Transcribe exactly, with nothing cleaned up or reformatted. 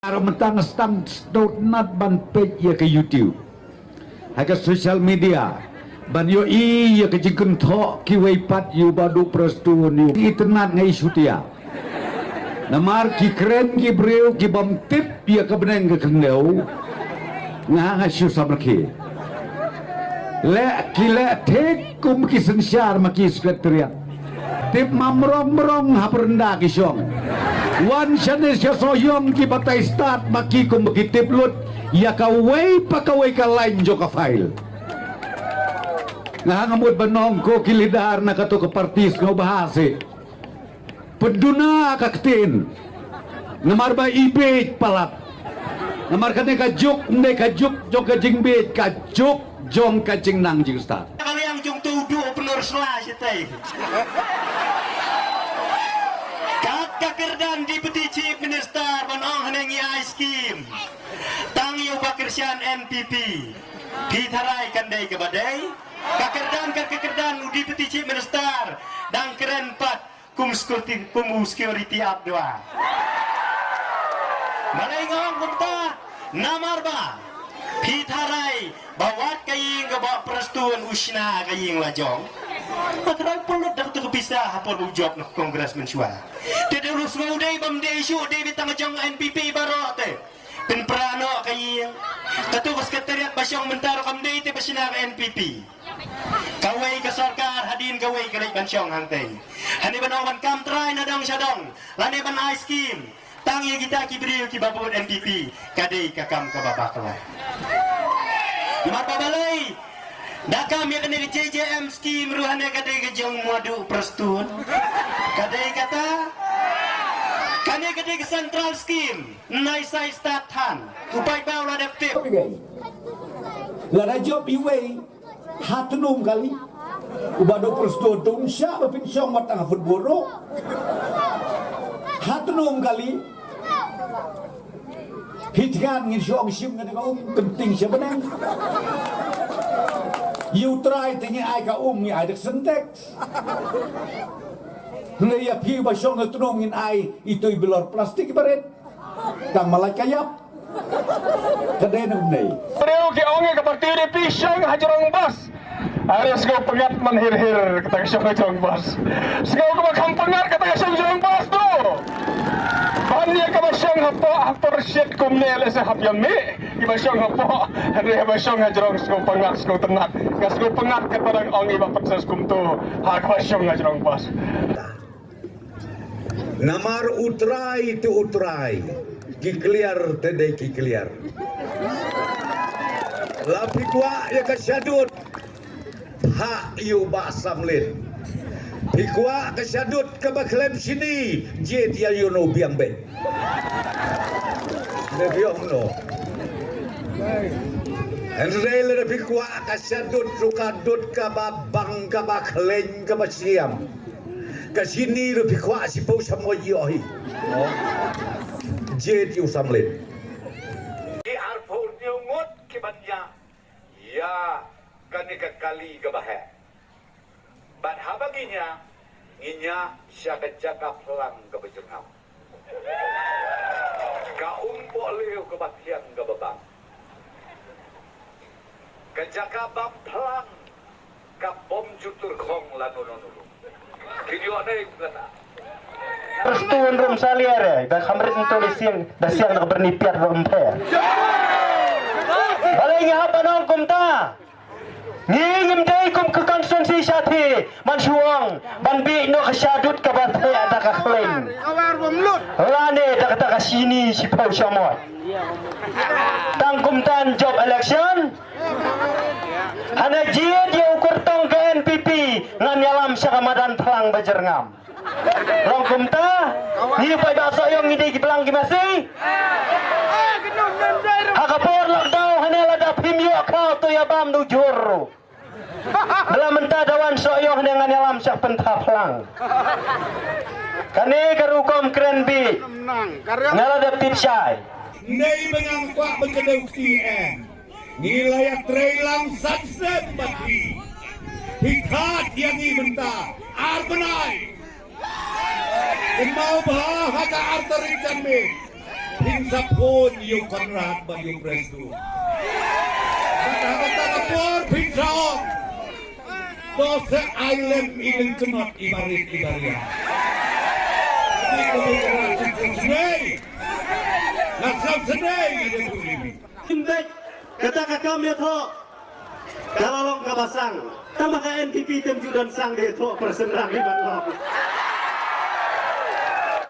Ar mynta nga sdang sdot nat ban peit ïa ka YouTube, ha ka social media, ban ïohi ïa ka jingkynthoh kiwei pat ïa u Bah Duh Prestone, ïa u itynnad nga i shutia. Namar ki kren ki briew ki bym tip ïa ka bneng ka khyndew. Nga nga shu samrkhie. Leh ki leh thik kum ki synshar ma ki secretariat. Tip ma mrong mrong ha pyrnda ki shong. Wan shane sha Sohiong ki batai stad ma ki kum ki tip lut ïa kawei pa kawei ka lain jong ka file. Nga nga mut ban ong ko ki leader na kato ka parti sngewbha ha se pynduna ka ktien. Namar ba i bieit palat. Namar kane ka juk, ym dei ka juk jong ka jingbieit, ka juk jong ka jingnang jingstad. Ka liang jong tu duh pynur sla shitai. Kat ka kyrdan Deputy Chief Minister ban ong hangne ngi ai skim. Tang ïa u Bah Kyrshan N P P. Phi tharai kan dei kaba dei. Ka kyrdan, ka kyrdan u Deputy Chief Minister dang kren pat kum security, kum u security ap dua. Balei nga ong kumta? Namar ba phi tharai ba wat ka ïing ka Bah Prestone u shna ka ïing la jong. Nga tharai pynlut da katu ka pisa ha por ba u jop na Congress mynshuwa. Te da u sngew dei bym dei shuh, dei beit tang jong N P P baroh te. Pynpra noh ka ïing. Katu ka secretariat ba shong mynta ruh kam dei te ba shna ka N P P. Kawei ka sorkar hadien kawei ka leit ban shong hangtei. Hangne ban ong ban kam trai na dong sha dong, lane ban ai skim. Tang ïa kita ki briew kiba bud N P P, ka dei ka kam kaba bakla. Namar ba balei? Da kam ïa kane ka J J M skim ruh hangne ka dei ka jong u Bah Duh Prestone. Ka dei kata? Kane ka dei ka central skim. Nai sai stad than. U paidbah u la dep tip. Lada jop iwei, ha tnum kali. U Bah Duh Prestone tu um shah ba pynshong wat tang ha football ruh. Ha tnum kali. Hi thngan ngin shong shim ngan ka um kynting sha bneng. Ïa u trai te ngi ai ka um, ngi ai da ka Sintex. Hynrei ïa phi ba shong ha tnum ngin ai itu i bilor plastik barit. Tang ma lait ka ïap. Ka dei ne ym dei? Briew ki ong ïa ka parti de phi shong ha jrong bas. Are sngewpyngngad man hir hir kata ka shong ha jrong bas. Sngew kaba kham pyngngad kata ka shong jrong bas tu. Ban ïa kaba shong hapoh ha por shit kumne lehse hap ïa mih. Kiba shong hapoh, hynrei ba shong ha jrong sngewpyngngad sngewtynnad. Nga sngewpyngngad kata dang ong i Bah Princess kumtu. Ha kaba shong ha jrong bas. Namar u trai te u trai. Ki kliar te dei ki kliar. La phi kwah ïa ka shadut, phah ïa u Bah Samlin. Phi kwah ka shadut kaba khlem shini, jied ïa u Nobiang Bek. Ne biang no. Hynrei lada phi kwah ka shadut ruh ka dud kaba bang kaba khlaiñ kaba shiam. Ka shini ruh phi kwah shiphew shamoit ïoh hi. Jied ïa u Samlin. Ki arphew hynñiew ngut ki ban ïa ïa kane ka kali kaba heh. Bad haba ngi ñiah, ngi ñiah sha ka jaka phlang kaba jyrngam. Ka umpohliew kaba thiang kaba bang. Ka jaka bam phlang ka bym ju tur khong lano lano ruh. Ki ïoh ne kata. Prestone rum saliare, da khamrit nto da siang, da siang da ka byrni piat rum pher. Balei ngi hap ban ong kumta? Ngi ngim dei kum ka constituency shatei, man shuong, ban bih noh ka shadut kaba thiah da ka khlaiñ. Lane da kata ka shini shiphew shamoit. Tang kumta yn jop election. Hana jied ïa u kyrtong ka N P P, ngan ïalam sha ka madan phlang ba jyrngam. Long kumta, ngi paidbah Sohiong ngi dei ki blang ki masi. Ha ka por lockdown hane lada phim ïoh khaw to ïa bam du jur. Bla mynta da wan Sohiong hane ngan ïalam sha pynthap phlang. Kane ka rukom kren bih. Nga la dep tip shai. Nei ba ngan kwah ba ka dei u T M. Ngi la ïatrei lang sat sep bad phi. Phi khot ïa ngi mynta ar bnai. Kynmaw bha ha ka ar tarik janmiet. Phin sa phone ïa u Conrad bad ïa u Prestone. Bad ha kata ka por phin sa ong, to sa ai lem i lyngknot i barit i baria. Ni ko ni ko ni ko ni. Nga sam sene ïa dei ko ni. Im bek kata ka kam ïathoh. Ka la long kaba sang. Tang ba ka N P P tem ju don sang de thoh person rang ri ban long.